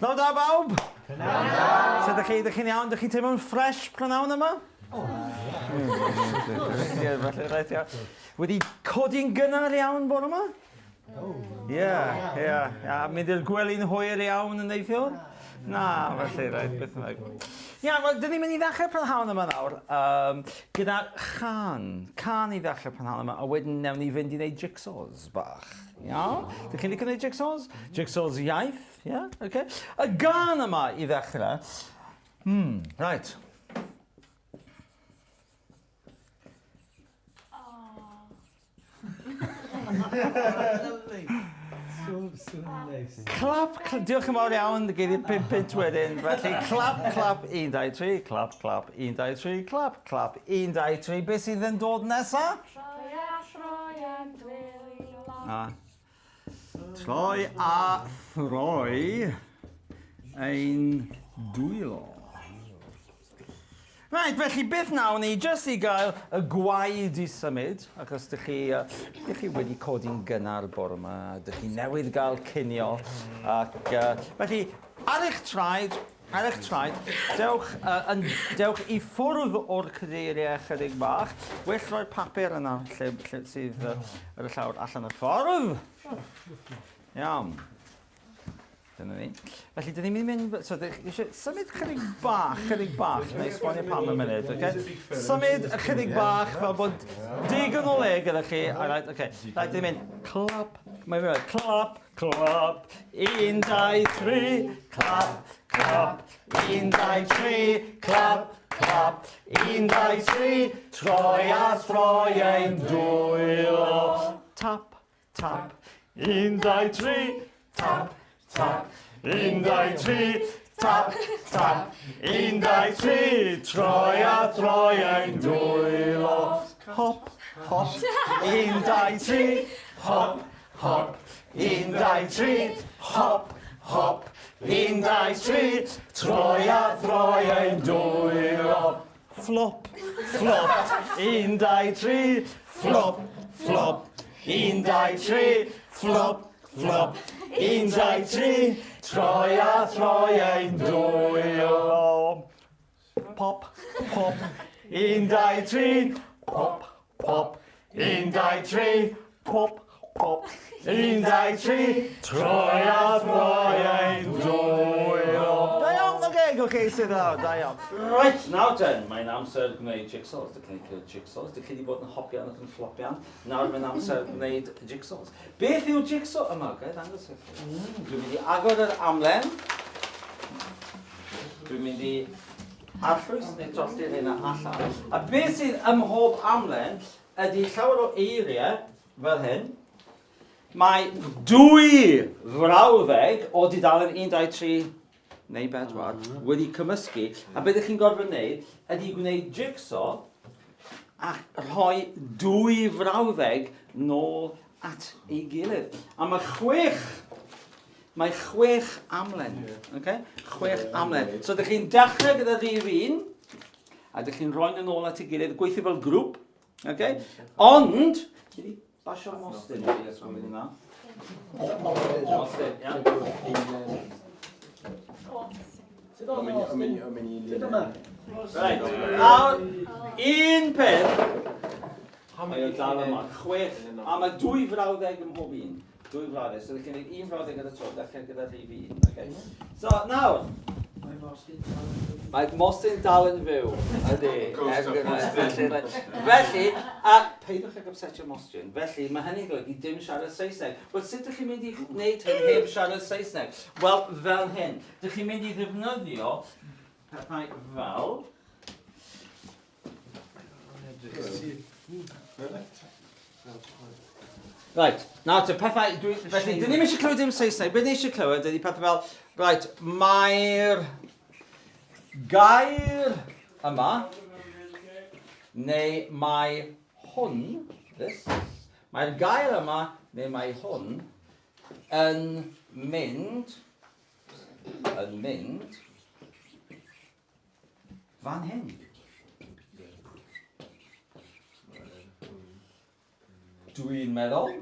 Pnawn da bawb! Pnawn da! Sut ydych chi? Ydych chi'n iawn? Ydych chi'n teimlo'n ffres pnawn yma? O, ie. Felly, reit, ia. Wedi codi'n gynnar iawn bore yma? Ie, ie. A mynd i'r gwely'n hwyr iawn yn neithiwr? Na, felly, reit, beth bynnag. Iawn, wel, dyn ni'n mynd i ddechrau prynhawn yma nawr, um, gyda chan. Can i ddechrau prynhawn yma, a wedyn newn ni fynd i wneud jigsaws bach. Iawn? Dych chi'n licio gwneud jigsaws? Jigsaws iaith, ie? Yeah? Okay. Y gan yma i ddechrau. Right. Lovely. Sŵn, sŵn neis. Clap, cl diolch yn fawr iawn, gei di 5 punt wedyn. Felly, clap, clap, 1, 2, 3, clap, clap, 1, 2, 3, clap, clap, 1, 2, 3. Beth sydd yn dod nesa? Troi a throi a dwylo. A. Troi a throi ein dwylo. Right, felly beth nawn ni, jyst i gael y gwaed i symud, achos dych chi, uh, dych chi wedi codi'n gynnar bore yma, dych chi newydd gael cinio, ac uh, felly ar eich traed, ar eich traed, dewch, uh, yn, dewch i ffwrdd o'r cadeiriau chydig bach, well roi'r papur yna lle, lle sydd uh, ar y llawr allan y ffordd. Iawn. Dyna ni. Felly, dyn ni'n mynd i mynd... So, dych chi eisiau symud chydig bach, chydig bach. Na i esbonio pam yn munud, oce? Okay? Symud ychydig bach fel bod digon o le gyda chi. All right, oce. Okay. Right, dyn ni'n mynd clap. Mae'n mynd clap, clap. Un, dau, tri. Clap, clap. Un, dau, tri. Clap, clap. Un, dau, tri. Troi a throi ein dwylo. Tap, Tap. Un, dau, tri. Tap, tap. Un, dau, tri. Tap, tap. Un, dau, tri. Troi a throi ein dwylo. Hop, hop. Un, dau, tri. Hop, hop. Un, dau, tri. Hop, hop. Un, dau, tri. Troi a throi ein dwylo. Flop, flop, un, dau, tri, flop, flop, un, dau, tri, flop, flop, un, dau, tri, troi a throi ein dwylo. Pop, pop, un, dau, tri, pop, pop, un, dau, tri, pop, pop, un, dau, tri, troi a throi ein dwylo. Da iawn, oce, okay, oce, sydd awr, da iawn. Right, nawr ten, mae'n amser gwneud jigsaws. Dych chi'n licio jigsaws, dych chi wedi bod yn hopian ac yn flopian. Nawr mae'n amser gwneud jigsaws. Beth yw jigsaw yma? Ga i ddangos i chi? Dwi'n mynd i agor yr amlen. Dwi'n mynd i arllwys neu drollti'r hynna allan. A beth sydd ym mhob amlen ydy llawer o eiriau fel hyn. Mae dwy frawddeg o dudalen 1, 2, 3 neu 4 wedi cymysgu. A beth ydych chi'n gorfod wneud ydy gwneud jigsaw a rhoi dwy frawddeg nôl at ei gilydd. A mae chwech Mae chwech amlen. Okay? Chwech amlen. So ydych chi'n dechrau gyda rhif un, a ydych chi'n rhoi nhw'n ôl at ei gilydd, gweithio fel grŵp. Okay? Ond, ti wedi basio mostyn i fi os gwelwch yn dda? Mostyn, ia. Right, nawr, un peth, mae o dal yma, chwech, a mae dwy frawddeg ym mhob un. Dwy frawddeg, so ydych chi'n gwneud un frawddeg ar y tro, dechrau gyda rhif un. Okay. So, nawr, Mae Mostyn dal yn fyw. Ydy. Felly, felly, a peidiwch ag upsetio Mostyn. Felly, mae hynny'n golygu dim siarad Saesneg. Wel, sut ydych chi'n mynd i wneud hyn heb siarad Saesneg? Wel, fel hyn. Dych chi'n mynd i ddefnyddio pethau fel... Right, nawr te, pethau, dwi, felly, dyn ni'n eisiau clywed dim Saesneg, beth ni eisiau clywed ydy pethau fel, right, mae'r gair yma, neu mae hwn, this, mae'r gair yma, neu mae hwn, yn mynd, yn mynd, fan hyn. Dwi'n meddwl.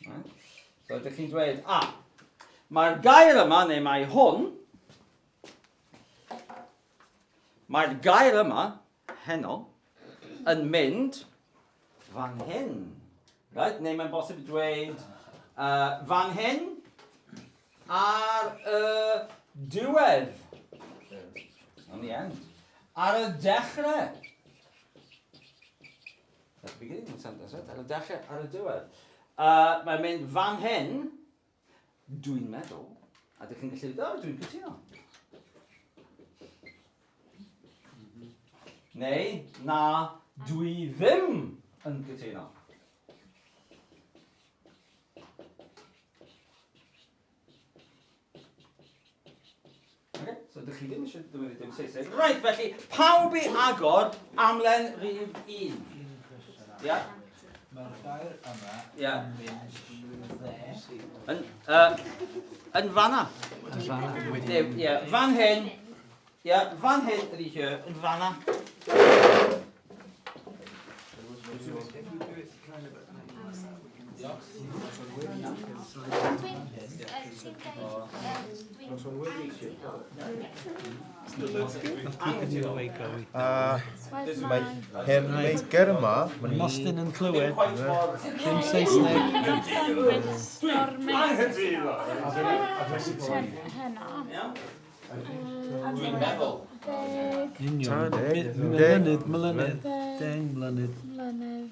Right. So, So, ydych chi'n dweud, a, mae'r gair yma, neu mae hwn, mae'r gair yma, heno, yn mynd fan hyn. Right? Neu mae'n bosib dweud fan hyn ar y diwedd. On the end. Ar y dechrau. At the beginning of the sentence, right? Ar y dechrau, ar y diwedd. Mae'n mynd fan hyn, dwi'n meddwl, a dych chi'n gallu dweud, o, dwi'n cytuno. Neu, na, dwi ddim yn cytuno. Okay, so dych chi ddim eisiau defnyddio dim Saesneg. Reit, felly, pawb i agor amlen rhif 1. Ia? Mae'r gair yma Ia. yn mynd dde. Yn, yn fanna. Yn fanna. Ie, yeah, fan hyn. Ie, yeah, fan hyn ydi here, yn fanna. Mae hen leiger yma. Mae Mostyn yn clywed. Ddim Saesneg. Dwi'n meddwl. Union. Mlynydd, mlynydd. Deng mlynydd. Mlynydd.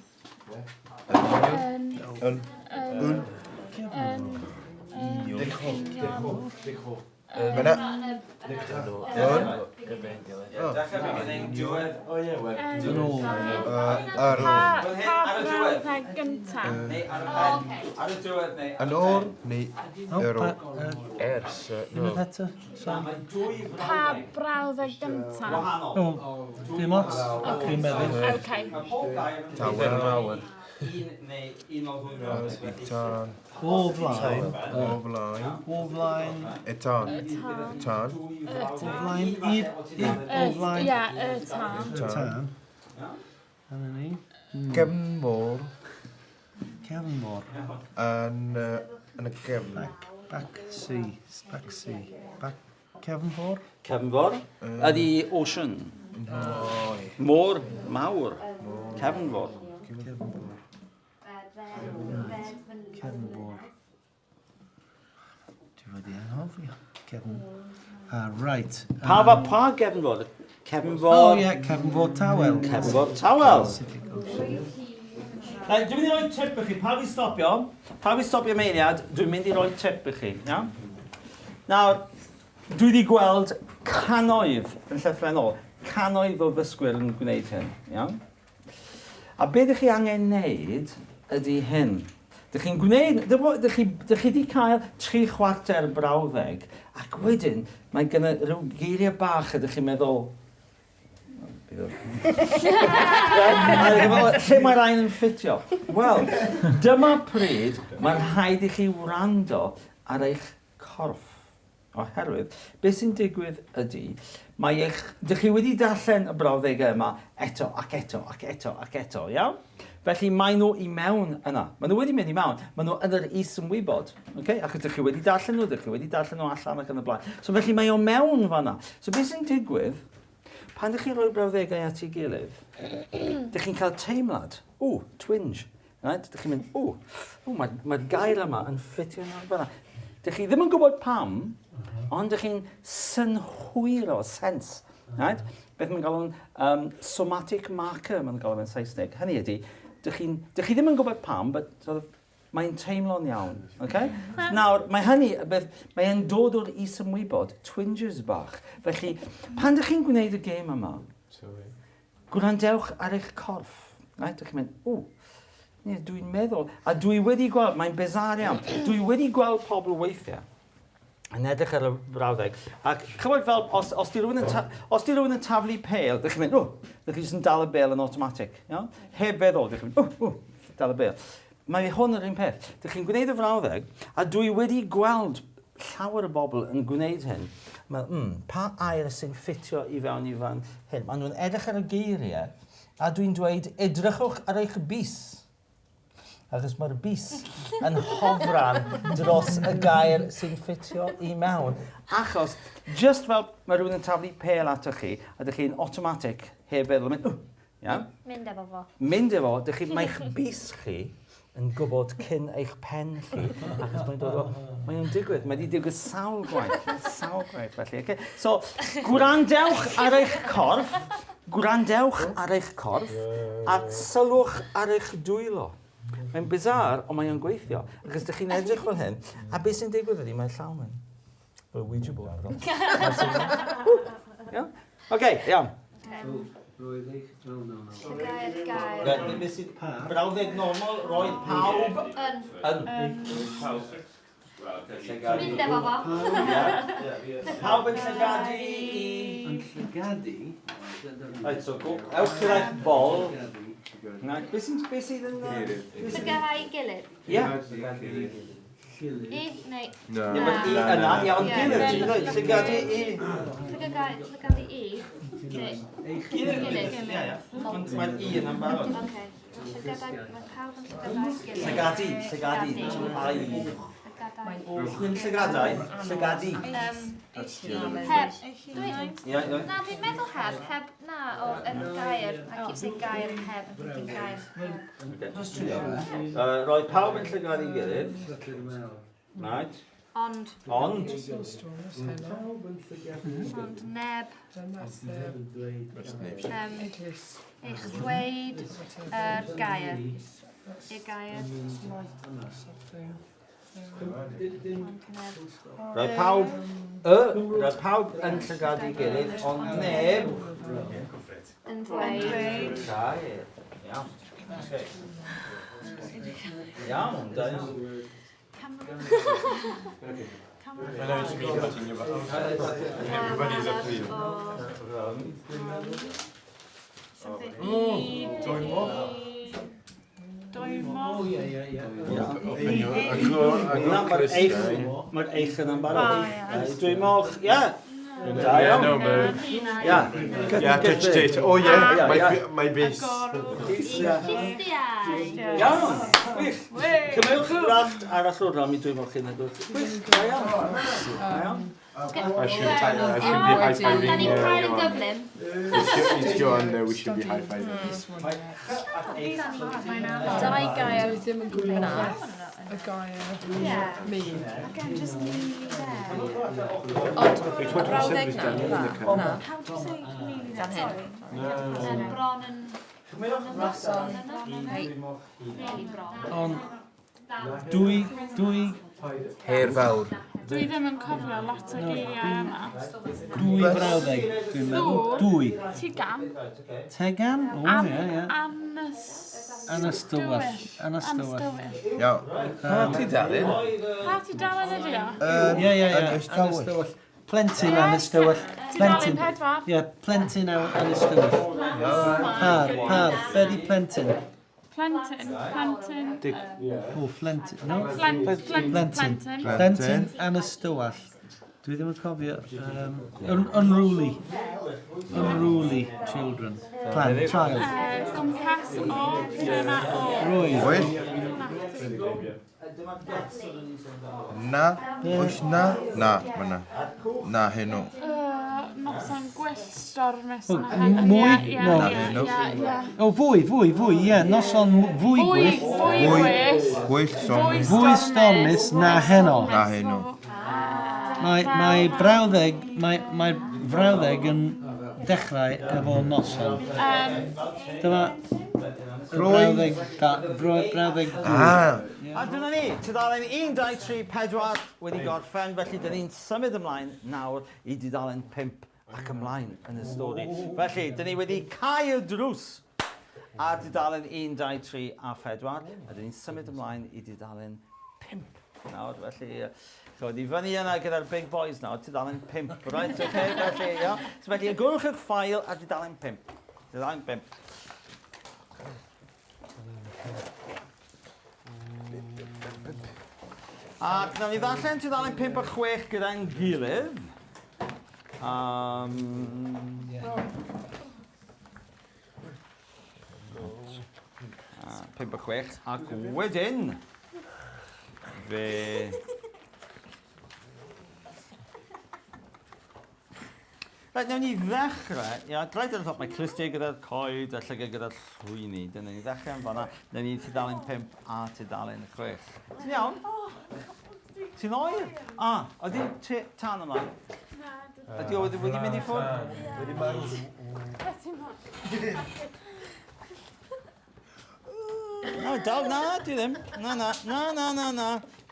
Yn. Yn. Yn. Yn. Fyna. Yn. Dechrau beginning, diwedd. Yn ôl. Ar ôl. Pa brawddeg gyntaf? Neu ar y pen. Ar y diwedd neu ar Yn y ôl pen. neu O, yr pa... ôl. Ers. Unwaith No. eto. Na, Sorry. mae dwy Pa frawddeg brawddeg gyntaf? wahanol. O, dim ots. Dwi'n meddwl. Okay. Mae pob gair yn Tawel. Un neu un o'r ddwy frawddeg. Felly, Tan. O flaen. O flaen. O flaen. E tan. Tan. Tan. O flaen. I. I. O flaen. Ie, y tan. Y tan. Dyna ni. Gefnmor. Cefnfor. Yn, yn y gefn. Back, back sea. Back sea. Back Cefnfor? Cefnfor ydy ocean. Môr mawr. Cefnfor. Cefnfor. Cefnfor. Dwi wedi anghofio. Cefn... Ah, right. Pa, pa gefnfor? Cefnfor... Oh, ie, Cefnfor Tawel. Cefnfor Tawel. Pacific Ocean. Right, dwi'n mynd i roi tip i chi. Pa fi stopio, pa fi stopio meiliad, dwi'n mynd i roi tip i chi. Iawn? Nawr, dwi wedi gweld cannoedd yn llythrennol, cannoedd o ddysgwyr yn gwneud hyn. Iawn? A be ydych chi angen wneud ydy hyn. Dych chi'n gwneud, dych chi wedi cael 3/4 brawddeg, ac wedyn mae gen rhyw geiriau bach ydych chi'n meddwl, lle mae'r rhain yn ffitio? Wel, dyma pryd mae'n rhaid i chi wrando ar eich corff. Oherwydd, beth sy'n digwydd ydy, mae eich... Dych chi wedi darllen y brawddegau yma eto ac eto ac eto ac eto, iawn? Felly maen nhw i mewn yna. Maen nhw wedi mynd i mewn. Maen nhw yn yr is-ymwybod. Okay? Achos dych chi wedi darllen nhw, dych chi wedi darllen nhw allan ac yn y blaen. So felly mae o mewn fanna. So beth sy'n digwydd, pan dych chi'n rhoi brawddegau at ei gilydd, dych chi'n cael teimlad, o, twinge. Right? Dych chi'n mynd, o, mae'r mae gair yma yn ffitio yn fanna. Dych chi ddim yn gwybod pam, ond dych chi'n synhwyro, sense. Right? Beth mae'n galw'n somatic marker, mae'n galw fe'n Saesneg. Hynny ydy, dych chi ddim yn gwybod pam, but sort of, mae'n teimlo'n iawn. Okay? Nawr, mae hynny, mae'n dod o'r is-ymwybod, twinges bach. Felly, pan dych chi'n gwneud y gêm yma, gwrandewch ar eich corff. Right? Dych chi'n mynd, o, ie, dwi'n meddwl, a dwi wedi gweld, mae'n bizarre iawn, dwi wedi gweld pobl weithiau yn edrych ar y brawddeg, ac chymod fel, os di rhywun yn taflu pêl, dych chi'n mynd, o, dych chi jyst yn dal y bêl yn automatic, iawn? Heb feddwl, dych chi'n mynd, o, dal y bêl. Mae hwn yr un peth. Dych chi'n gwneud y frawddeg, a dwi wedi gweld llawer o bobl yn gwneud hyn. Mae, pa air sy'n ffitio i fewn i fan hyn? Maen nhw'n edrych ar y geiriau, a dwi'n dweud, edrychwch ar eich bys. Achos mae'r bys yn hofran dros y gair sy'n ffitio i mewn. Achos, just fel mae rhywun yn taflu pêl atoch chi, a dych chi'n automatic, heb feddwl, mynd, "Ww," iawn? Mynd efo fo. Mynd efo, dych chi, mae'ch bys chi yn gwybod cyn eich pen chi, achos mae'n dod o, mae'n digwydd, mae wedi digwydd sawl gwaith, sawl gwaith felly. Okay? So, gwrandewch ar eich corff, gwrandewch ar eich corff, a sylwch ar eich dwylo. Mae'n bizarre, ond mae'n gweithio, achos dych chi'n edrych fel hyn, a beth sy'n digwydd ydy, mae'n llaw mynd. Fel Ouija board. Iawn? Oce, iawn. Roedd eich... No, no, no. Gair, gair. Brawddeg normal, roedd pawb Yn. yn. Mynd efo fo. Pawb yn llygadu i... Yn llygadu... Right, so go, ewch i'r eich bol. Na, beth sy'n beth sydd yn... Llygadau gilydd. Ie. Llylydd. I neu... Na. Ie, mae'r i yna, ie, ond Ie. gilydd, ti'n dweud, llygadu i... Llygadu i. Neu... Eich Gilydd. Gilydd. Ie, ie. Ond mae'r i yna'n barod. Oce. Llygadau... Mae pawb yn llygadau gilydd. Llygadu, llygadu, ai. Llygadau. Ddim llygadau, llygadu. Heb. Dwi... Ie, ie. Na, dwi'n meddwl heb. Heb, na, o, yn gair. I keep saying gair heb, I'm thinking gair. heb. Roedd pawb yn llygadu gilydd. Right. Ond, Ond, ond neb eich ddweud yr gair. Y gair. Ond neb. roedd pawb, roedd pawb yn llygadu gilydd, ond neb... Yn ddweud. Gair. Iawn. Okay. Iawn, da iawn. I know it's me cutting you, but everybody's up to you. Oh, ie, ie, ie. Open your... Agor, Na, agor mae'r eich, clustiau. mae'r eich yna'n barod. Dwi'n moch, ie. Da Yeah, iawn. no, but... Ie. Yeah, touched it. Oh, yeah, Yeah, my, yeah. my base. Ie. Clustiau. Iawn, wych. Cymrwch ddrafft arall o'r ram i dwi'n moch chi'n edrych. Wych, da iawn. Da iawn. I should, I should be Da high-fiving. ni'n cael yn gyflym. It's Johan there, we should be high-fiving. Dau gair Ddim yn gwybod fyna. y gair Ie. mean. Again, just nearly there. Ond y brawddeg na, na, na. How do you say nearly Dan hyn. there? Bron yn... Cymrwch Noson. Hei. Nearly bron. Ond dwy, dwy, Her fawr. Dwi ddim yn cofio lot o geiriau yma. dwy frawddeg, dwi'n meddwl. Dwy. Tegan. Tegan? O, ie, ie. Anys... Anastywyll. Anastywyll. Anastywyll. Iawn. Pa ti dalen? Pa ti dalen ydi o? Ie, ie, ie. Yn Ystawyll. Anastywyll. Plentyn Anastywyll. Tudalen Plentyn. 4. Ie, plentyn Anastywyll. Par, par. Be di plentyn? Plentyn. Plentyn. O, flentyn. No? Plentyn. Plentyn. Plentyn. Plentyn Anastywyll. Dwi ddim yn cofio. Unruly. Unruly children. Plant, child. Gwmpas o, yna o. Roedd. Wyll. Na. Oes na? Na, mae na. Na, heno. Noson gwyllt stormus. O, na heno. mwy? Ie, ie, No. ie, ie, ie. O, fwy, fwy, fwy, ie. Noson fwy Fwy, gwyllt. fwy Fwy. gwyllt. Gwyll Fwy stormus. Fwy stormus na heno. Na heno. Mae brawddeg, mae frawddeg yn dechrau efo noson. Dyma y brawddeg, da, brawddeg dwy. Ah, A dyna ni, tudalen 1, 2, 3, 4 wedi gorffen, felly dyn ni'n symud ymlaen nawr i dudalen 5 ac ymlaen yn y stori. Felly, dyn ni wedi cau y drws ar dudalen 1, 2, 3 a 4, a dyn ni'n symud ymlaen i dudalen 5 nawr, felly... Chod, i fyny yna gyda'r big boys nawr, tudalen 5, right? Okay, felly, ia. So, felly, agorwch eich ffail ar dudalen 5. Tudalen 5. Ac nawn ni ddarllen tudalen 5 a 6 gyda'n gilydd. 5 a 6. Ac wedyn, fe... Reit, newn ni ddechrau. Ia, reit ar y top, mae clustiau gyda'r coed a llygau gyda'r llwyni. Dyna ni ddechrau yn fanna. Newn ni tudalen 5 a tudalen 6. Ti'n iawn? Ti'n oer? A, ydy tân ymlaen? Na, Ydy o wedi mynd i ffwrdd? Wedi marw. Wedi marw. Na, dal, na, dwi ddim. Na, na, na, na, na, na.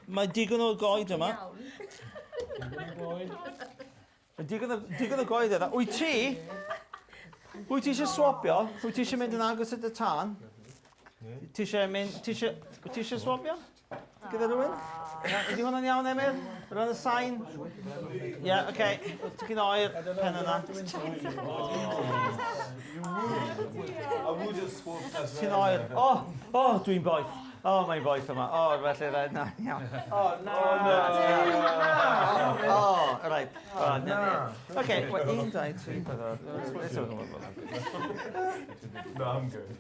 Mae digon o goed yma. Mae digon o goed yna. Wyt ti? Wyt ti eisiau swapio? Wyt ti eisiau mynd yn agos at y tân? Ti eisiau mynd... Ti eisiau, wyt ti eisiau swapio? Gyda rhywun? Ydy hwnna'n iawn, Emyr? Rhan y sain? Ie, yeah, oce. Okay. Ti'n oer pen yna. Ti'n oer. O, o, dwi'n boeth. O, mae'n boeth yma. O, felly, rhaid, na, iawn. O, na! O, reit. O, na. Oce, wel, 1, 2, 3, 4. No, I'm good.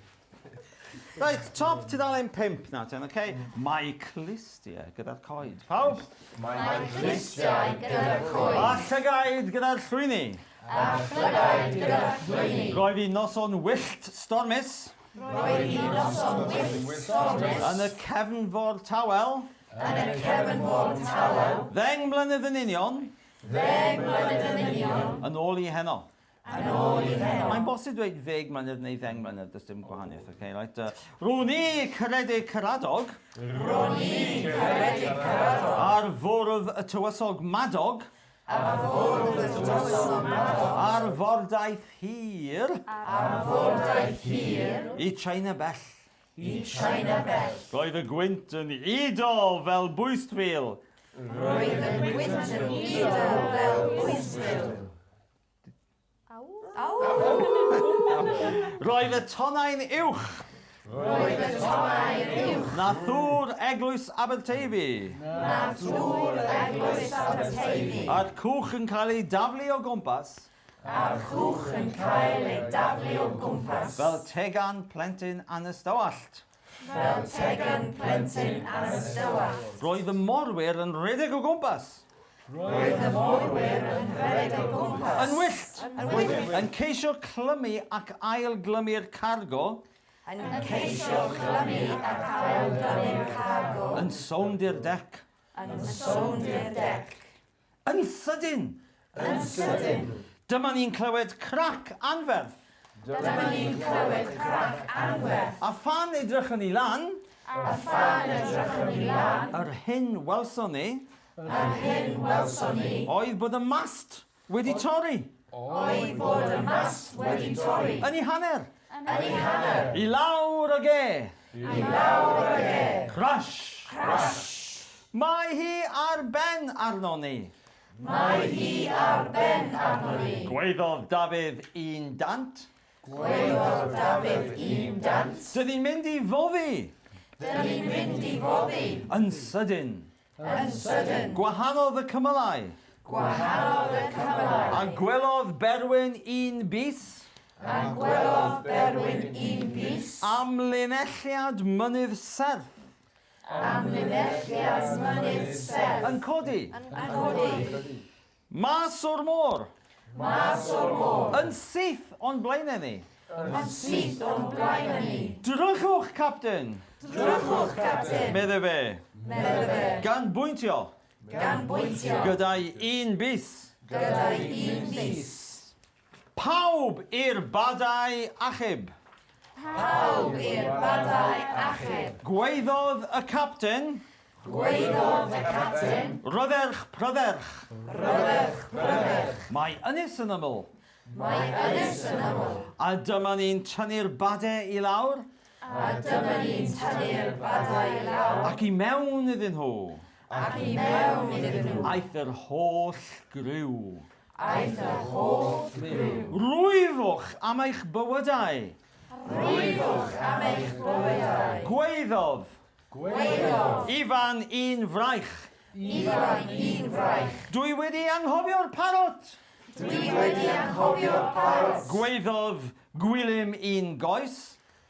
Reit, top tudalen 5 na ten, oce? Mae clustiau gyda'r coed. Pawb? Mae clustiau gyda'r coed. A llygaid gyda'r llwyni. A llygaid gyda'r llwyni. Roedd hi noson wyllt stormus. Roedd hi noson wyllt stormus. Yn y cefnfor tawel. Yn y cefnfor tawel. 10 mlynedd yn union. 10 mlynedd yn union. Yn ôl i heno. Yn ôl i heno. Mae'n bosib dweud 10 mlynedd neu 10 mlynedd, does dim gwahaniaeth, okay, right? Ro'n i Ceredig Caradog. Ro'n i Ceredig Caradog. Ar fwrdd y tywysog Madog. Ar fwrdd y tywysog Madog. Ar fordaith hir. Ar fordaith hir. I China bell. I China bell. Roedd y gwynt yn udo fel bwystfil. Roedd y gwynt yn udo fel bwystfil. Aw. Roedd y tonnau'n uwch. Roedd y tonnau'n uwch. Na thŵr Eglwys Aberteifi. Na thŵr Eglwys Aberteifi. A'r cwch yn cael ei daflu o gwmpas. A'r cwch yn cael ei daflu o gwmpas. Fel tegan plentyn anystywallt. Fel tegan plentyn anystywallt. Roedd y morwyr yn rhedeg o gwmpas. Roedd y morwyr yn rhedeg o gwmpas. Yn wyllt. Yn wyllt. Yn ceisio clymu ac ail-glymu'r cargo. Yn ceisio clymu ac ail-glymu'r cargo. Yn sownd i'r dec. Yn sownd i'r dec. Yn sydyn. Yn sydyn. Dyma ni'n clywed crac anferth. Dyma ni'n clywed crac anferth. A phan edrychwn ni lan. A phan edrychwn ni lan. Yr hyn welson ni. Yr hyn welson ni. Oedd bod y mast wedi torri. Oedd bod y mast wedi torri. Yn ei hanner. Yn ei hanner. I lawr ag e. I lawr ag e. Crash. Crash. Mae hi ar ben arno ni. Mae hi ar ben arno ni. Gwaeddodd Dafydd un dant. Gwaeddodd Dafydd un dant. Dyn ni'n mynd i foddi. Dyn ni'n mynd i foddi. Yn sydyn. Yn sydyn. Gwahanodd y cymylau. Gwahanodd y cymylau. A gwelodd Berwyn un bys. A gwelodd Berwyn un bys. Amlinelliad mynydd serth. Amlinelliad mynydd serth. Yn codi. Yn codi. Mas o'r môr. Mas o'r môr. Yn syth o'n blaenau ni. Yn syth o'n blaenau ni. Drychwch, Captain. Drychwch, Captain. Medde fe. Medde fe. Gan bwyntio. Gan bwyntio. Gyda'i un bys. Gyda'i un bys. Pawb i'r badau achub. Pawb i'r badau achub. Gwaeddodd y captain. Gwaeddodd y captain. Rydderch prydderch. Rydderch prydderch. Mae ynys yn ymyl. Mae ynys yn ymyl. A dyma ni'n tynnu'r badau i lawr. A dyma ni'n tynnu'r badau i lawr. Ac i mewn iddyn nhw. Ac i mewn iddyn nhw. Aeth yr holl griw. Aeth yr holl griw. Rwyfwch am eich bywydau. Rwyfwch am eich bywydau. Gwaeddodd. Gwaeddodd. Ifan un fraich. Ifan un fraich. Dwi wedi anghofio'r parot. Dwi wedi anghofio'r parot. Gwaeddodd Gwilym un goes.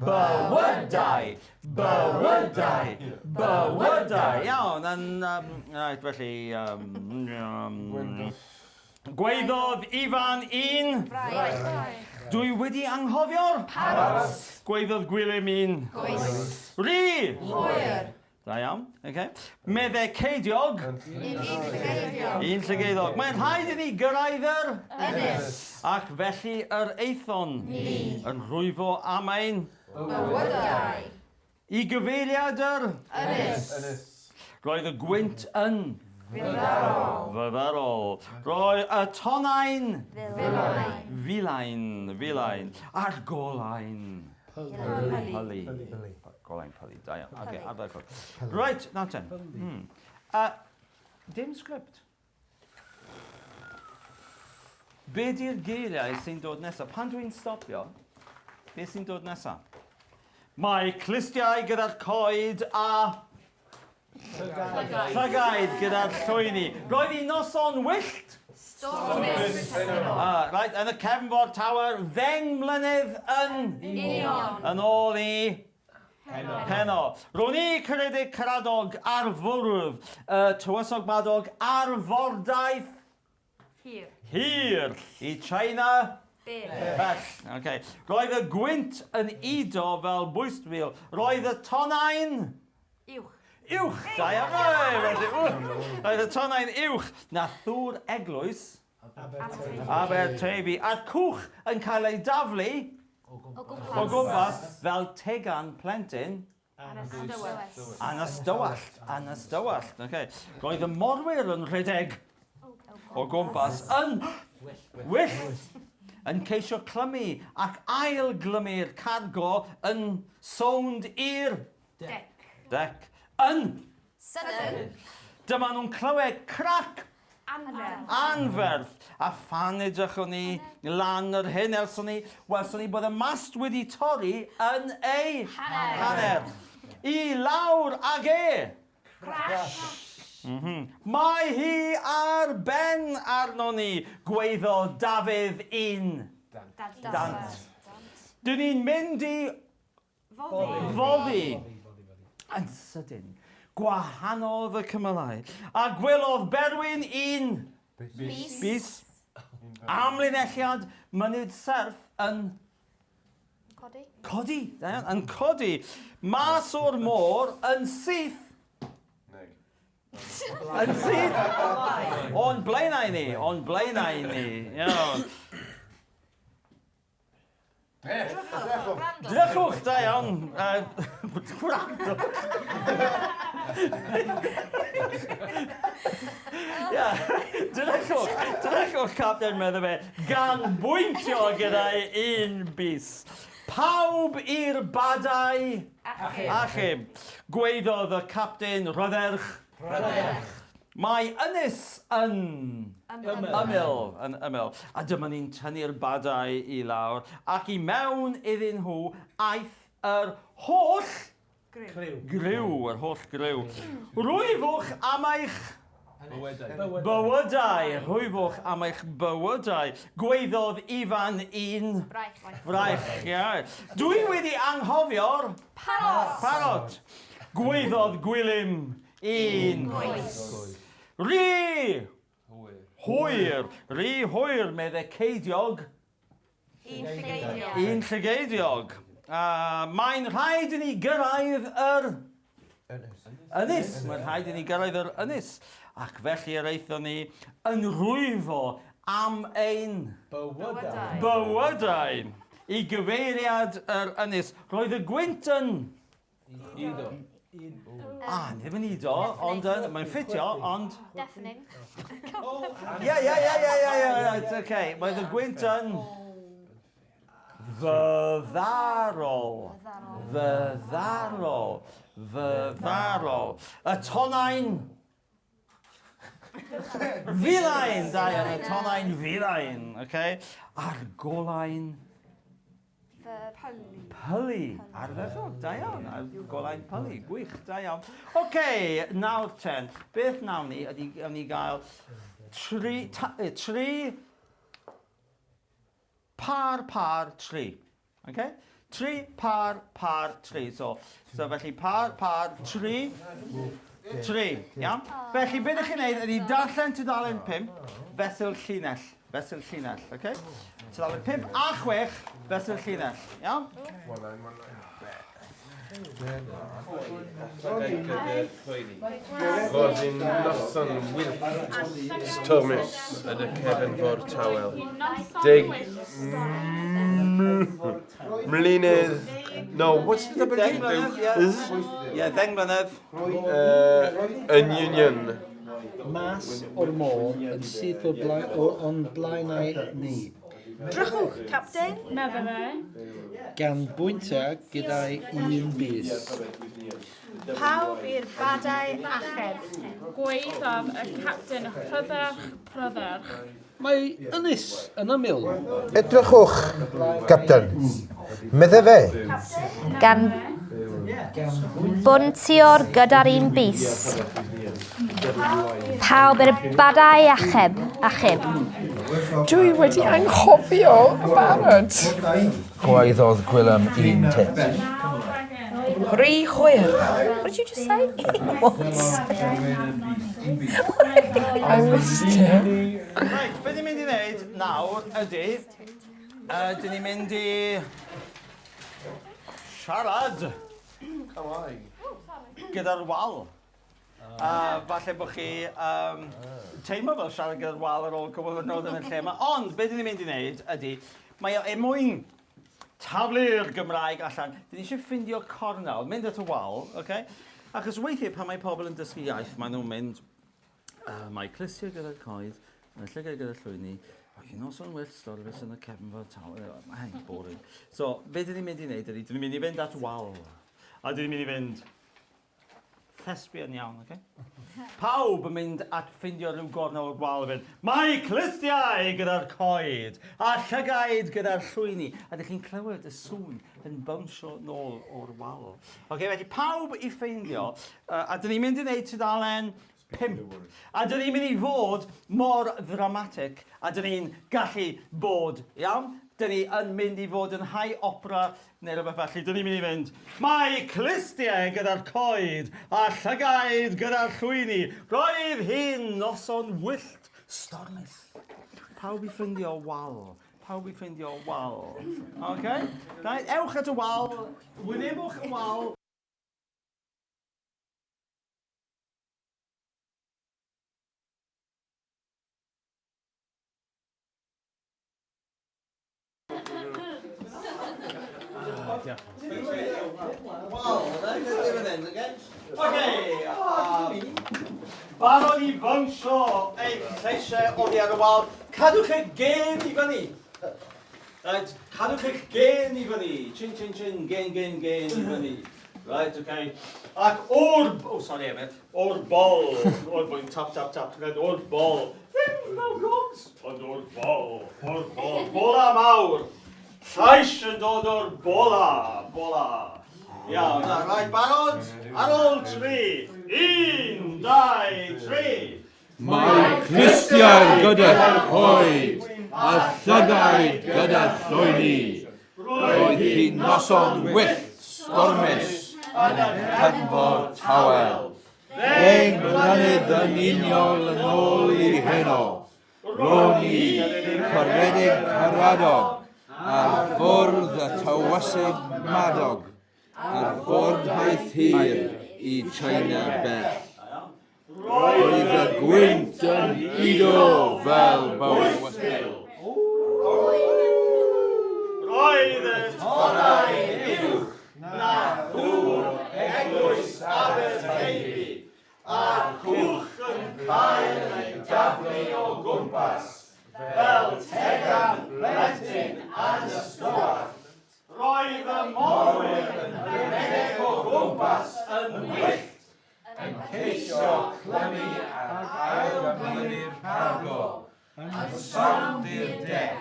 Bywydau! Bywydau! Bywydau! Iawn, yn... Um, right, felly... Um, um, gweiddodd Ifan un... Braich. Dwi wedi anghofio'r... Parot. Gweiddodd Gwilym un... Goes. Ri! Hwyr. Da iawn, oce. Medde Ceidiog. Un llygeidiog. Un llygeiddog. Mae'n rhaid i ni gyrraedd yr... Ynys. Ac felly yr aethon. Ni. Yn rhwyfo am ein... Bywydau. I gyfeiriad yr... Ynys. Roedd y gwynt yn... Fyddarol. Fyddarol. Roedd y tonnau'n... Filain. Filain. Filain. A'r golau'n... Pylu. Pylu. Golau'n pylu. Da iawn. Oce, ardderchog. Reit, nawr ten. Hmm. Dim sgript. Be di'r geiriau sy'n dod nesaf? Pan dwi'n stopio, be sy'n dod nesaf? Mae clustiau gyda'r coed a... Llygaid gyda'r llwyni. Roedd hi noson wyllt. Stormus. Right, yn y Cefnfor Tower, 10 mlynedd yn... Union. Yn ôl i... Heno. Heno. Ro'n i Ceredig Caradog ar fwrdd y Tywysog Madog ar fordaith... Hir. Hir. I China... Bell. Bell. Okay. Roedd y gwynt yn udo fel bwystfil. Roedd y tonnau'n... Uwch. Uwch! Da iawn! Felly, ww. Roedd y tonnau'n uwch na thŵr eglwys Aberteifi. A'r cwch yn cael ei daflu O gwmpas. o gwmpas fel tegan plentyn Anystywallt. Anystywallt. Anystywallt. Okay. Roedd y morwyr yn rhedeg o gwmpas yn wyllt yn ceisio clymu ac ail glymu'r cargo yn sownd i'r Dec. dec. Yn Sydyn. Dyma nhw'n clywed crac Anferth. anferth. A phan edrychwn ni lan yr hyn elson ni, welson ni bod y mast wedi torri yn ei Hanner. hanner. I lawr ag e. Crash. Mae hi ar ben arno ni, gweiddo Dafydd un. Dant. Dant. Dyn ni'n mynd i Foddi. foddi. Yn sydyn, gwahanodd y cymylau, a gwelodd Berwyn un Bys. bys amlinelliad mynydd serth yn Codi. codi, da iawn, yn codi, mas o'r môr yn syth, yn syth, o'n blaenau ni, o'n blaenau ni, iawn. Drychwch, da iawn. Gwrandwch. Ia, drychwch, drychwch, Captain, medde fe, gan bwyntio gyda'i un bys. Pawb i'r badau Achub. achub. Gweiddodd y captain Rhydderch. Mae ynys yn ymyl, yn ymyl. A dyma ni'n tynnu'r badau i lawr, ac i mewn iddyn nhw aeth yr holl Griw. griw, yr holl griw. Rwyfwch am eich bywydau, rhwyfwch am eich bywydau. Gweiddodd Ifan un Braich. fraich. Ie. Dwi wedi anghofio'r Parot. parot. Gweiddodd Gwilym un. Goes. Ri! Hwyr. Ri hwyr, medde Ceidiog. Un llygeidiog. Un llygeidiog. Mae'n rhaid i ni gyrraedd yr ynys. Mae'n rhaid i ni gyrraedd yr ynys. Ac felly yr aethon ni yn rwyfo am ein Bywydau. bywydau i gyfeiriad yr ynys. Roedd y gwynt yn... Udo. Ah, ddim yn udo, ond yn, mae'n ffitio, ond... Deafening. Ie, ie, ie, ie, ie, ie, it's okay. Roedd y gwynt yn... Fyddarol. Fyddarol. Fyddarol. Y tonnau'n... Filain, da iawn, y tonnau'n filain, okay? A'r golau'n Pylu. pylu. Ardderchog, da iawn. A'r golau'n pylu, gwych, da iawn. Oce, nawr ten, beth nawn ni ydy gawn ni gael tri, ta, tri par par tri. Okay? Tri, par, par, tri. So, so felly par, par, tri, tri. Iawn? Felly, beth ydych chi'n neud ydy darllen tudalen 5 fesul llinell. Fesul llinell, oce? Tudalen 5 a 6 fesul llinell. Iawn? Roedd hi'n noson wyllt, stormus yn y cefnfor tawel. Deg mlynedd... No, what's the double Deng mlynedd, ie. Ie, ddeng mlynedd. Yn union. Mas o'r môr yn syth o blaen, o, o'n blaenau ni. Drychwch, Capten. Medde fe. Gan bwyntio gyda'i un bys. Pawb i'r badau achub. Gwaeddodd y capten rhydderch, prydderch. Mae ynys yn ymyl. Edrychwch, Capten. Medde fe. Gan bwntio'r gyda'r un bys. Pawb i'r badau achub, achub. Dwi wedi anghofio yn barod. Gwaeddodd Gwilym un tit. Rhy hwyr. What did you just say? What? I missed it. Reit, beth ni'n mynd i wneud nawr ydy, dyn ni'n mynd i siarad gyda'r wal. Falle bod chi teimlo fel siarad gyda'r wal ar ôl cwbl o ddiwrnod yn y lle yma, ond beth ni'n mynd i wneud ydy, mae o er mwyn taflu'r Gymraeg allan, dyn ni eisiau ffindio cornel, mynd at y wal, okay? Achos weithiau pan mae pobl yn dysgu iaith, maen nhw'n mynd, mae clustiau gyda'r coed, mae llygaid gyda'r llwyni, ac un noson wyllt storfus yn y cefnfor tawel. Mae hyn boring. So, be dyn ni'n mynd i wneud ydy, dyn ni'n mynd i fynd at wal. A dyn ni'n mynd i fynd thespian iawn, oce? Pawb yn mynd at ffindio rhyw gornel o'r wal a fynd, mae clustiau gyda'r coed, a llygaid gyda'r llwyni. A dych chi'n clywed y sŵn yn bownsio nôl o'r wal. Oce, felly pawb i ffeindio, a dyn ni'n mynd i wneud tudalen 5. A dyn ni'n mynd i fod mor ddramatic a dyn ni'n gallu bod, iawn? Dyn ni yn mynd i fod yn high opera neu rhywbeth felly. Dyn ni'n mynd i fynd, mae clustiau gyda'r coed a llygaid gyda'r llwyni. Roedd hi'n noson wyllt stormus. Pawb i ffindio wal. Pawb i ffindio wal. Okay? Right, ewch at y wal, wynebwch y wal. Oce, barod i fownsio eich lleisiau oddi ar y wal. Cadwch eich gên i fyny. Right, cadwch eich gên i fyny. Chin, chin, chin, gên, gên, gên i fyny. Right, okay. Ac o'r... Oh, sorry, Emyr. O'r bol. O'r bol, tap, tap, tap. Right, o'r bol. Ddim fel gogs, ond o'r bol. O'r bol. Bola mawr. Llais yn dod o'r bola. Bola. Iawn, na, right, barod? Ar ôl tri. Un, dau, tri. Mae clustiau gyda choed a llygaid gyda llwyni. Roedd hi'n noson wyllt, stormus yn y cefnfor tawel. Deng mlynedd yn union yn ôl i heno. Ro'n i, Ceredig Caradog, ar fwrdd y Tywysog Madog, ar fwrdd hir i China bell. Roedd y gwynt yn udo fel bywysbil. Roedd y tonnau uwch na ddŵr eglwys Aberteifi, a'r cwch yn cael ei daflu o gwmpas fel tegan plentyn anystywallt. Roedd y morwyr yn rhedeg o gwmpas yn wyllt, yn ceisio clymu ac ailglymu'r cargo yn sownd i'r dec.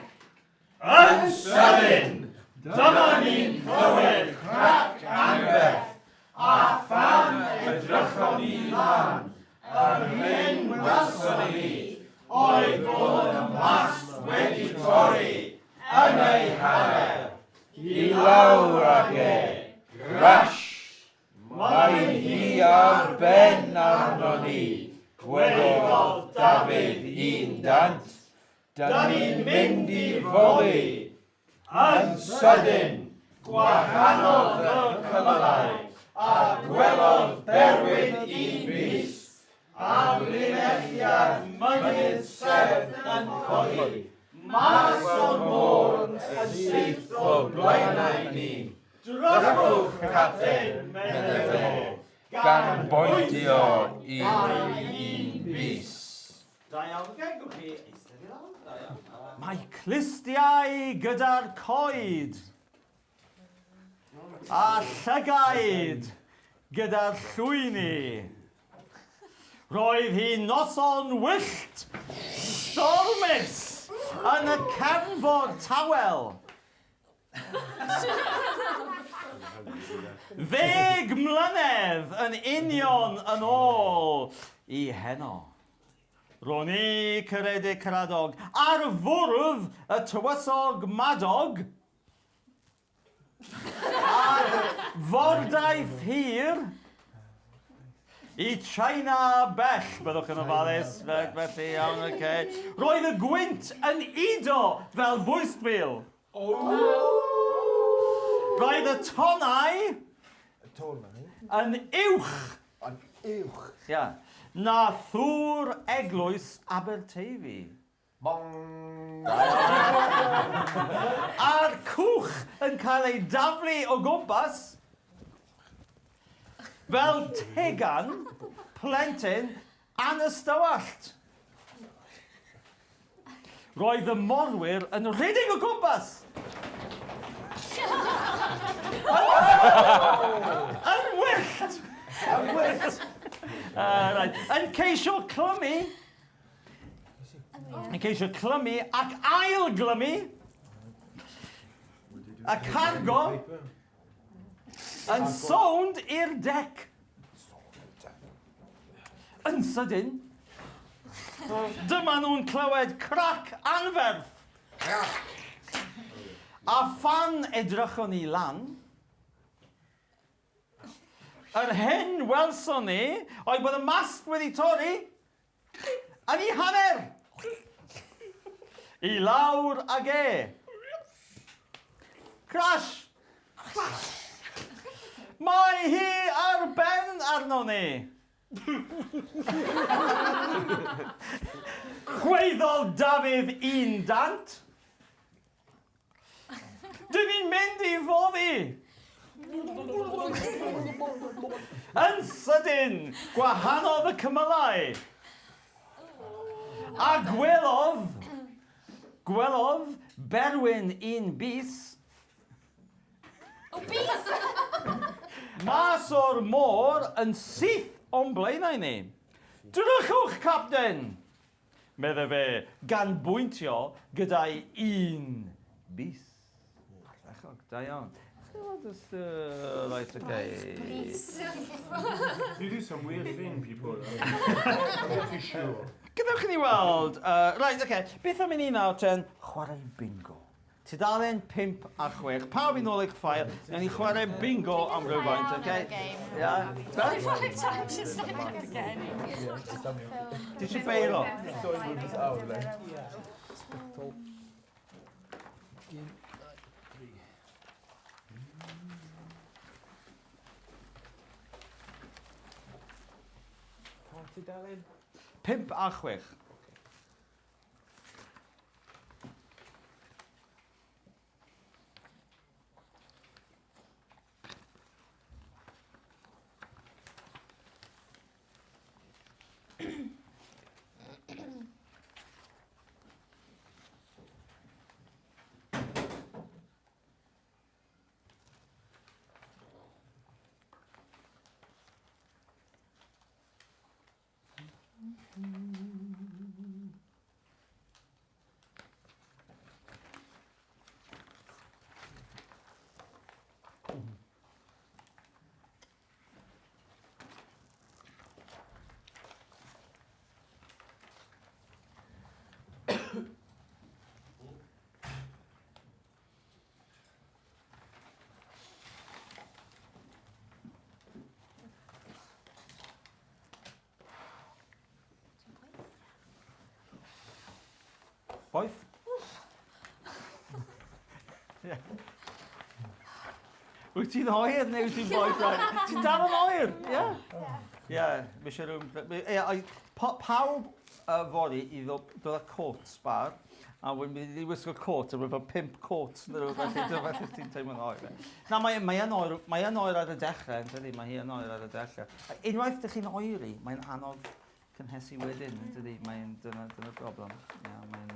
Yn sydyn, dyma ni'n clywed crac anferth, a phan edrychon ni lan, yr hyn welson ni oedd bod y mast wedi torri yn ei hanner. I lawr Mae hi ar ben arno ni, gwaeddodd Dafydd un dant. Da ni'n mynd i foddi. Yn sydyn, gwahanodd y cymylau, a gwelodd Berwyn un bys, amlinelliad mynydd serth yn codi, mas o'r môr yn syth o blaenau ni. Drychwch, Capten, medde fe, gan bointio i un bys. Da iawn, oce, gewch chi eistedd i lawr. Da iawn. Mae clustiau gyda'r coed. A llygaid gyda'r llwyni. Roedd hi'n noson wyllt, stormus, yn y cefnfor tawel. 10 mlynedd yn union yn ôl i heno. Ro'n i, Ceredig Caradog, ar fwrdd y Tywysog Madog ar fordaith hir i China bell. Byddwch yn ofalus, felly, iawn, oce. Okay. Roedd y gwynt yn udo fel bwystfil. Roedd y tonnau yn uwch. Yn uwch. Ia. Na thŵr eglwys Aberteifi. Bong! A'r cwch yn cael ei daflu o gwmpas fel tegan plentyn anystywallt. Roedd y morwyr yn rhedeg o gwmpas! Yn wyllt! Yn wyllt! Right. Yn ceisio clymu. Yn ceisio clymu ac ail glymu. Y cargo yn sownd i'r dec. Yn sydyn, dyma nhw'n clywed crac anferth. A phan edrychon ni lan, yr hyn welson ni oedd bod y mast wedi torri yn ei hanner! I lawr ag e! Crash! Crash! Mae hi ar ben arno ni! Chwaeddodd Dafydd un dant. Dyn ni'n mynd i foddi! Yn sydyn, gwahanodd y cymylau. A gwelodd, gwelodd Berwyn un bys. O, bys! Mas o'r môr yn syth o'n blaenau ni. Drychwch, Capten! Medde fe, gan bwyntio gyda'i un bys. Ardderchog, da iawn. Just, right, okay. You do some weird thing, people. I'm not too sure. Gadewch i ni weld. Right, okay. Beth am i ni nawr ten chwarae bingo? Tudalen 5 a 6. Pawb i nôl eich ffael. Nawn ni chwarae bingo am rywfaint, oce? Ia? Ti eisiau beiro? Tudalen? 5 a 6. Ie. Wyt ti'n oer neu wyt ti'n boeth oer? Ti'n dal yn oer, ie? Ie, mae eisiau rhywun... Ie, pawb fory i ddod â cot sbar, a wedyn mynd i wisgo cot, a rhywbeth fel 5 cot neu rhywbeth, felly dyma felly ti'n teimlo'n oer. Na, mae, mae yn oer, mae yn oer ar y dechrau, yn dydi? Mae hi yn oer ar y dechrau. A unwaith dych chi'n oeri, mae'n anodd cynhesu wedyn, yn dydi? Mae'n, dyna, dyna'r broblem. Ie, mae'n,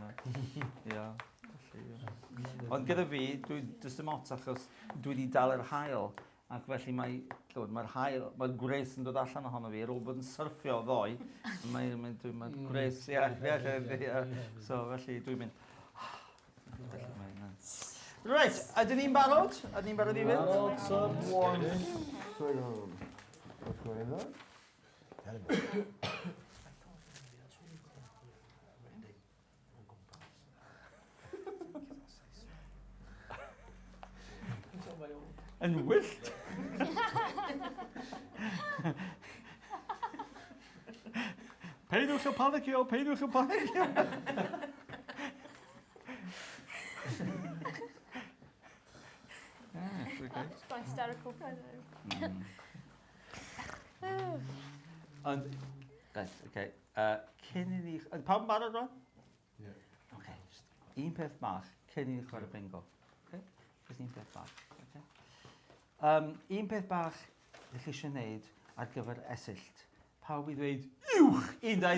ie, felly, ie. Ond gyda fi, dwi, does dim ots achos dwi wedi dal yr haul, ac felly mae, ch'mod, mae'r haul, mae'r gwres yn dod allan ohono fi ar ôl bod yn syrffio ddoe. Mae, mae, dwi, mae'r gwres, ie, ie, ie, ie. So felly dwi'n mynd, felly mae'n... Reit, ydyn ni'n barod? Ydyn ni'n barod i fynd? Barod, sir. One second. What's going on? Yn wyllt. Peidiwch â panicio, peidiwch â panicio. Yeah, it's okay. Got hysterical. Ond, reit, oce. Cyn i ni... Ydy pawb yn barod rwan? Ie. Oce, just un peth bach cyn i ni chwarae bingo. Oce? Just un peth bach. Oce? Un peth bach ydych chi eisiau gwneud ar gyfer Esyllt. Pawb i ddweud, uwch! 1, 2,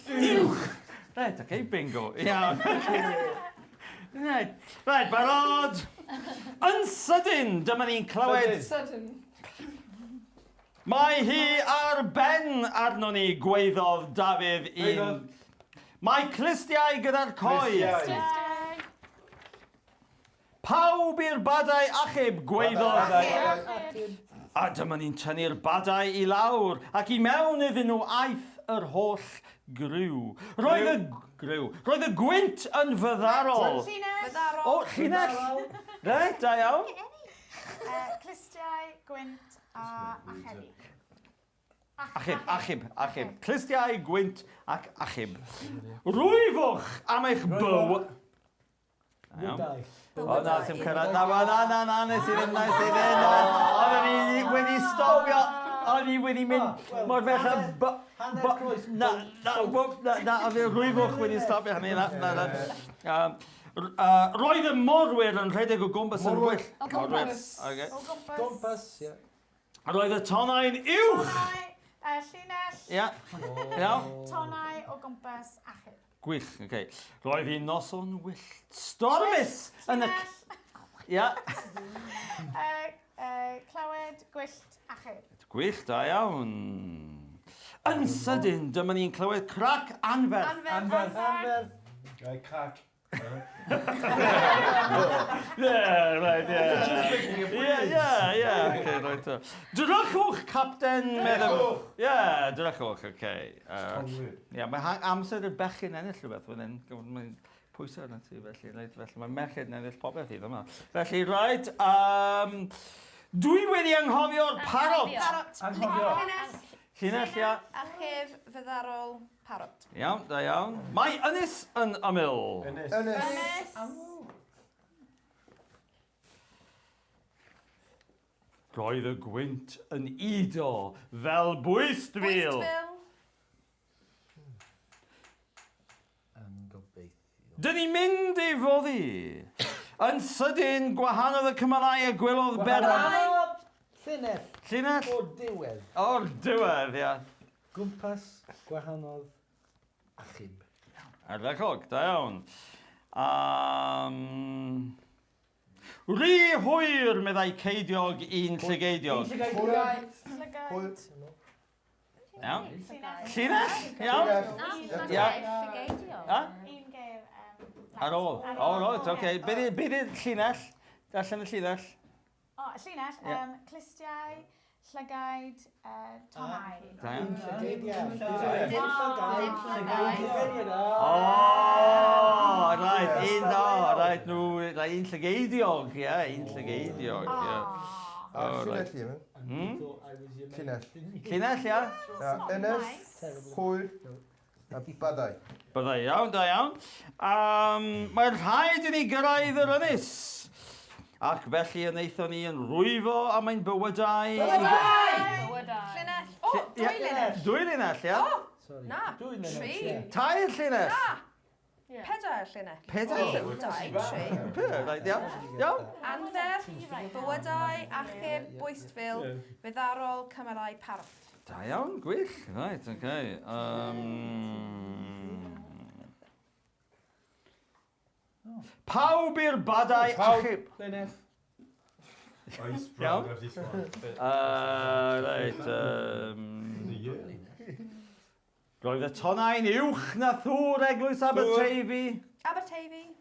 3, uwch! Reit, oce, bingo. Iawn. Reit, reit, barod! Yn sydyn, dyma ni'n clywed... Sudden. Mae hi ar ben arnon ni, gwaeddodd Dafydd un. Mae clustiau gyda'r coed. Clustiau. Pawb i'r badau achub, gwaeddodd. A dyma ni'n tynnu'r badau i lawr, ac i mewn iddyn nhw aeth yr holl griw. Roedd y griw. Roedd y gwynt yn fyddarol. Llinell. Fyddarol. O, llinell. Reit, da iawn. Clustiau, gwynt a achebu. Achub, achub, achub. Clustiau, gwynt ac achub. Rwyfwch am eich byw... O na, sy'n cyrraedd. Na, na, na, na, nes i ddim, nes i ddim. Oedden ni wedi stopio. O'n i wedi mynd mor bell a... Na, na, na, na, oedd y rwyfwch wedi stopio hynny. Na, na, na. Roedd y morwyr yn rhedeg o gwmpas yn wyll. O gwmpas. O gwmpas. Gwmpas, ie. Roedd y tonnau'n uwch. Tonnau, llinell. Ia. Iawn. Tonnau o gwmpas achub. Gwych, oce. Okay. Roedd hi'n noson wyllt. Stormus yn y... Ia. Clywed gwyllt achub. Gwych, da iawn. Yn sydyn, dyma ni'n clywed crac anferth. Anferth. Anferth. Right, crac. Yeah, right, yeah. Yeah, yeah, yeah. Okay, right. Drychwch, Capten Meddwl. Yeah, drychwch, okay. Yeah, mae amser y bechgyn ennill rhywbeth fan hyn. Mae'n pwysau arno ti, felly, reit, felly mae merched yn ennill popeth hyd yma. Felly, right, dwi wedi anghofio'r parot. Parot. Anghofio. Llinell, ia. Achub fyddarol parot. Iawn, da iawn. Mae ynys yn ymyl. Ynys. Ynys. Roedd y gwynt yn udo fel bwystfil. Bwystfil. Yn gobeithio. Dyn ni'n mynd i foddi. Yn sydyn, gwahanodd y cymylau a gwelodd Beran. Llinell. Llinell. O'r diwedd. O'r diwedd, ia. Gwmpas gwahanodd achub. Ardderchog, da iawn. Rhy hwyr, meddai Ceidiog, un llygeidiog. Un llygeidiog. Llygaid. Iawn. Llinell. Llinell, iawn. Na, llygeidiog. Un gair. Ar ôl. O, reit, oce. Beth yw'r llinell? Darllen y llinell. O, llinell. Clustiau, llygaid, tonnau. Da iawn. Un llygeidiau. Dim llygaid. O, reit, un, o, reit, nhw, reit, un llygeidiog, ie, un llygeidiog, ie. A llinell i, Hmm? Llinell. Llinell, ia. Ynys, hwyr, Byddai. Byddai, iawn, da iawn. Mae'n rhaid i ni gyrraedd yr ynys. Ac felly yn eithon ni yn rwyfo am ein bywydau. Bywydau! Llinell. O, dwy linell. Dwy linell, ia. O, na, tri. Tair llinell. Na, pedair llinell. Pedair? Un, dau, tri. Pedair, reit, iawn. Iawn. Anferth, bywydau, achub, bwystfil, fyddarol, cymylau, parot. Da iawn, gwych. Right, okay. Pawb i'r badau achub. Llinell. Iawn. Reit. Roedd y tonnau'n uwch na thŵr Eglwys Aberteifi. Aberteifi.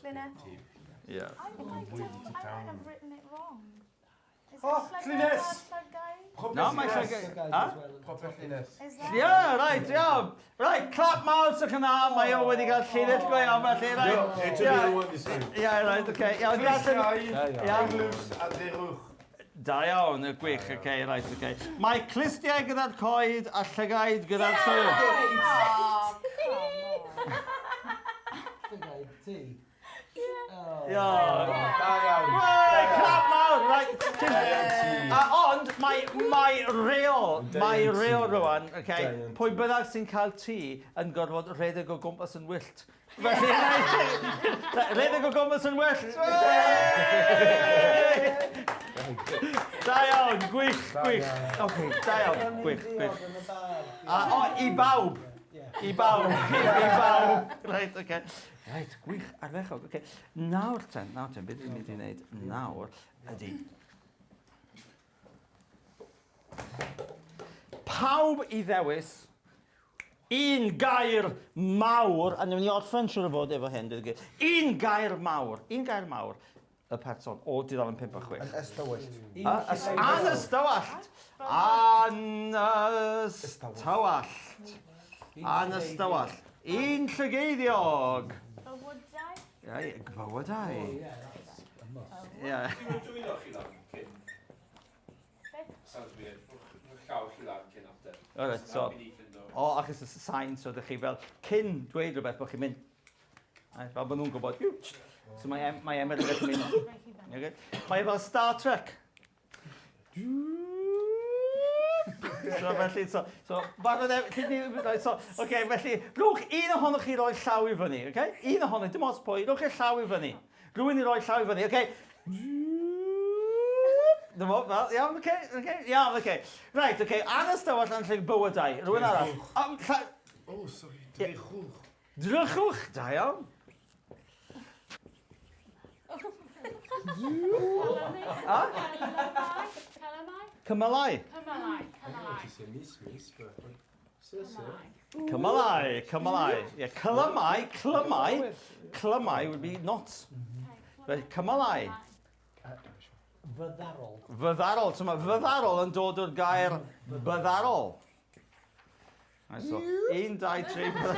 Llinell. Yeah. I might have written it wrong. Is Oh, it llinell. Llygaid? No, mae llygaid. Ha? Proper llinell. Is that? Yeah, right, iawn. Right, clap mawr sy'ch yna. Mae o wedi cael llinell go iawn, felly, right. It took me the one this time. Yeah, right, okay. Iawn, gallen... Eglwys a dderwch. Da iawn, y gwych, okay, right, okay. Mae clustiau gyda'r coed a llygaid gyda'r llwyr. Oh, come on. Llygaid ti. Iawn. Da iawn. Right, clap mawr, right. Ond mae reol rwan, okay, pwy bynnag sy'n cael tŷ yn gorfod rhedeg o gwmpas yn wyllt. Felly, rhedeg o gwmpas yn wyllt. Da iawn, gwych, gwych. Okay, da iawn, gwych, gwych. O, i bawb. I bawb, i bawb. Right, okay. Right, gwych, ardderchog, okay. Nawr ten, beth dwi'n mynd i wneud nawr ydy... Pawb i ddewis un gair mawr, a newn ni orffen siŵr o fod efo hyn, dweud y gwir. Un gair mawr, y person o dudalen 5 a 6. Yn ystywallt. Anystywallt. Anystywallt. Anystywallt. Un llygeiddiog. Bywydau? Ie, bywydau. Oh, yeah, that's a must. Ie. Dwylo chi lan cyn. Sounds weird. Llaw chi lan cyn ateb. Alright, so... O, achos y sain, so ydych chi fel, cyn dweud rhywbeth bod chi'n mynd, fel bod nhw'n gwybod, so mae Emyr yn gallu mynd, okay. Mae fel Star Trek. So felly, so, okay, felly, rhowch un ohonoch chi roi llaw i fyny, okay? Un ohonoch, dim ots pwy, rhowch eich llaw i fyny. Rhywun i roi llaw i fyny, okay? Dyma, fel, iawn, okay, okay, iawn, okay. Right, okay, Anystywallt yn lle bywydau. Rhywun arall. Oh, sorry, drychwch. Drychwch, da iawn. Cymylau. Cymylau, cymylau. Yeah, clymau, clymau, clymau would be knots. Cymylau. Fyddarol. Fyddarol. So mae fyddarol yn dod o'r gair byddarol. Right, so, 1, 2, 3, 4.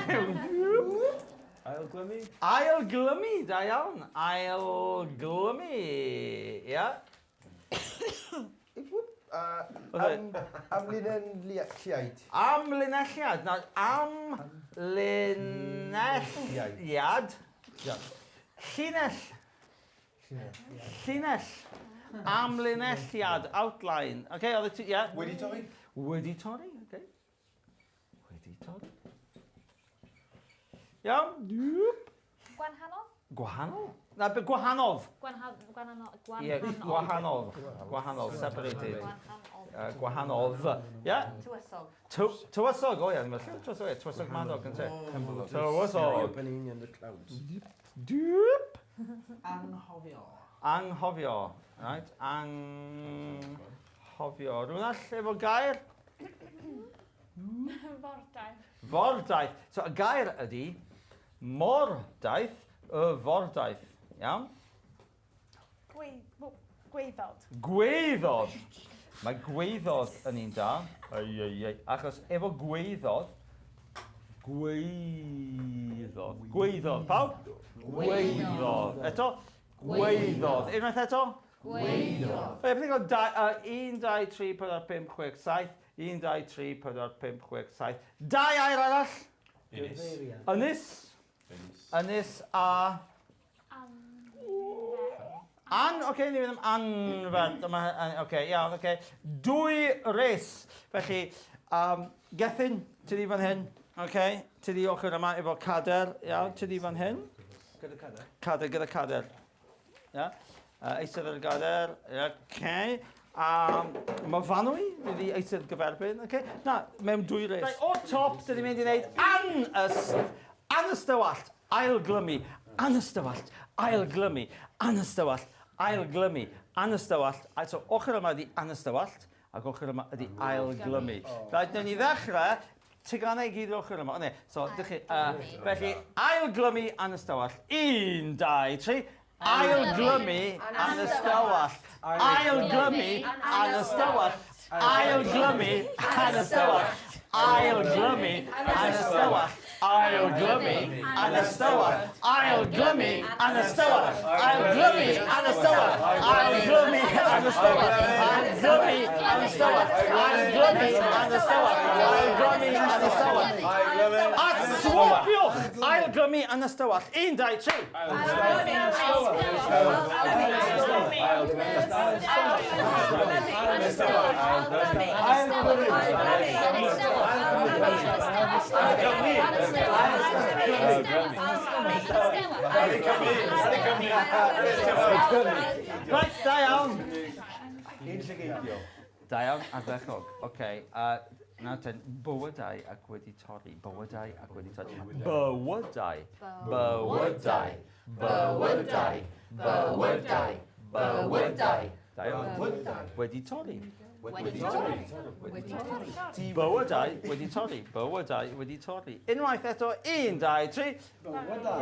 Ailglymu. Ailglymu, da iawn. Ailglymu, ia. Amlinelliad. Amlinelliad. Na, amlinelliad. Llinell. Llinell. Amlinelliad, outline. Okay, oedd ti, yeah. Wedi torri? Wedi torri, okay. Wedi torri. Iawn. Gwahanol? Gwahanol? Na, gwahanodd. Gwahanol. Ie, gwahanodd. Gwahanol, separated. Gwahanodd. Ie? Tywysog. Tywysog, o ie. Tywysog, tywysog Madog, ynte. Tywysog. Opening in the clouds. Dwp. Anghofio. Anghofio. Right. Anghofio. Rhywun all efo gair? Fordaith. Fordaith. So, y gair ydy mordaith, y fordaith. Iawn? Gweithod. Gweithod. Mae gweithod yn un da. Ai, ai, ai. Achos efo gweithod, gweithod. Gweithod. Pawb? Gweithod. Eto? Gweithod. Unwaith eto? Gweiddodd. Fe, beth yw'n 1, 2, 3, 4, 5, 6, 7. 1, 2, 3, 4, 5, 6, 7. Dau air arall. Ynys. Ynys. Ynys a... An, oce, okay, ni fynd am anferth. Oce, okay, iawn, oce. Okay. Dwy res. Felly, Gethin, ti di fan hyn, oce? Okay. Ti di ochr yma efo cader, iawn, ti di fan hyn. Gyda cader? Cader, gyda cader. Ia. Eistedd ar y gader, oce. Okay. A Myfanwy, fydd i eistedd gyferbyn, oce. Okay. Na, mewn dwy res. Right, o'r top, dyn ni'n mynd i wneud anystywallt, ailglymu, anystywallt, ailglymu, anystywallt, ailglymu, anystywallt. A so, ochr yma ydi anystywallt, ac ochr yma ydi ailglymu. Right, newn ni ddechrau teganau i gyd ochr yma. O, ne, so, dych chi, felly, ailglymu anystywallt. 1, 2, 3. Ailglymu anystywallt. Ailglymu anystywallt. Ailglymu anystywallt. Ailglymu anystywallt. Ailglymu anystywallt. Ailglymu anystywallt. Ailglymu anystywallt. Ailglymu anystywallt. Ailglymu anystywallt. Ailglymu anystywallt. Ailglymu anystywallt. A swapiwch! Ailglymu anystywallt. 1, 2, 3. Reit, da iawn. Un llygeidio. Da iawn, ardderchog. Oce, nawr ten, bywydau ac wedi torri. Bywydau ac wedi torri. Bywydau. Bywydau. Bywydau. Bywydau. Bywydau. Da iawn. Wedi torri. Wedi torri. Wedi torri. Bywydau wedi torri. Bywydau wedi torri. Unwaith eto, 1, 2, 3. Bywydau.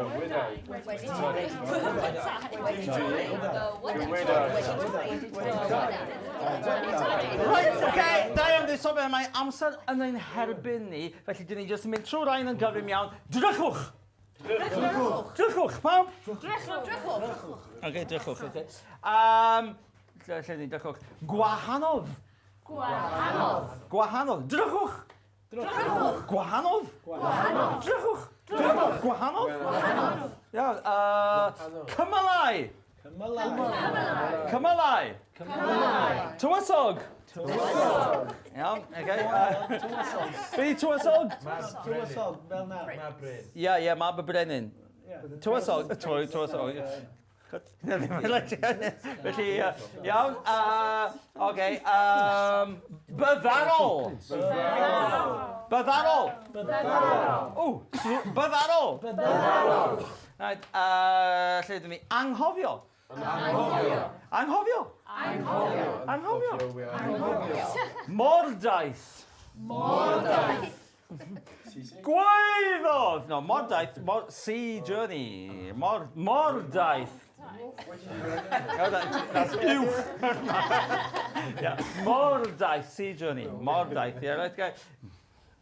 Wedi torri. Wedi torri. Wedi torri. Right, oce, okay, da iawn, dwi'n sôn mae amser yn ein herbyn ni, felly dyn ni jyst yn mynd trwy rhain yn gyflym iawn. Drychwch! Drychwch! Drychwch, pawb! Drychwch! Drychwch! Oce, drychwch, oce. Lle ni, drychwch. Gwahanodd! Gwahanodd! Gwahanodd. Drychwch! Drychwch! Gwahanodd! Gwahanodd! Drychwch! Drychwch! Gwahanodd! Gwahanodd! Iawn, cymylau! Cymylau! Cymylau! Cymylau! Tywysog! Tywysog! Iawn, oce. Tywysog. Be di tywysog? Tywysog, fel na. Mab Brenin. Ie, ie, mab y brenin. Tywysog, tywysog. Felly, iawn, oce, byddarol! Byddarol! Byddarol! O, byddarol! Byddarol! Right, lle ydym ni? Anghofio! Anghofio! Anghofio! Anghofio! Anghofio! Anghofio! Mordaith! Mordaith! Gwaeddodd! No, mordaith, sea journey. Mordaith. That's uwch. Yeah. Mordaith, sea journey. Mordaith, yeah, right, okay.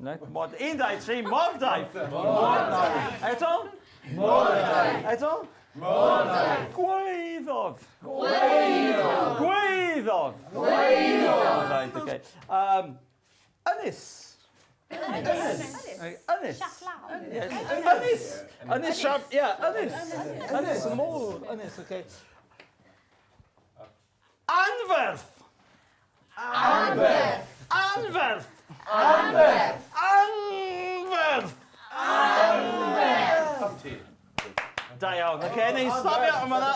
Right, 1, 2, 3, mordaith! Mordaith! Eto? Mordaith! Eto? Mordaith! Gwaeddodd! Gwaeddodd! Gwaeddodd! Gwaeddodd! Right, okay. Ynys. Ynys. Ynys. Ynys. Ynys siap, ie, ynys. Ynys, y môr, ynys, okay. Anferth! Anferth! Anferth! Anferth! Anferth! Anferth! Da iawn, oce, neu stopio, yma na.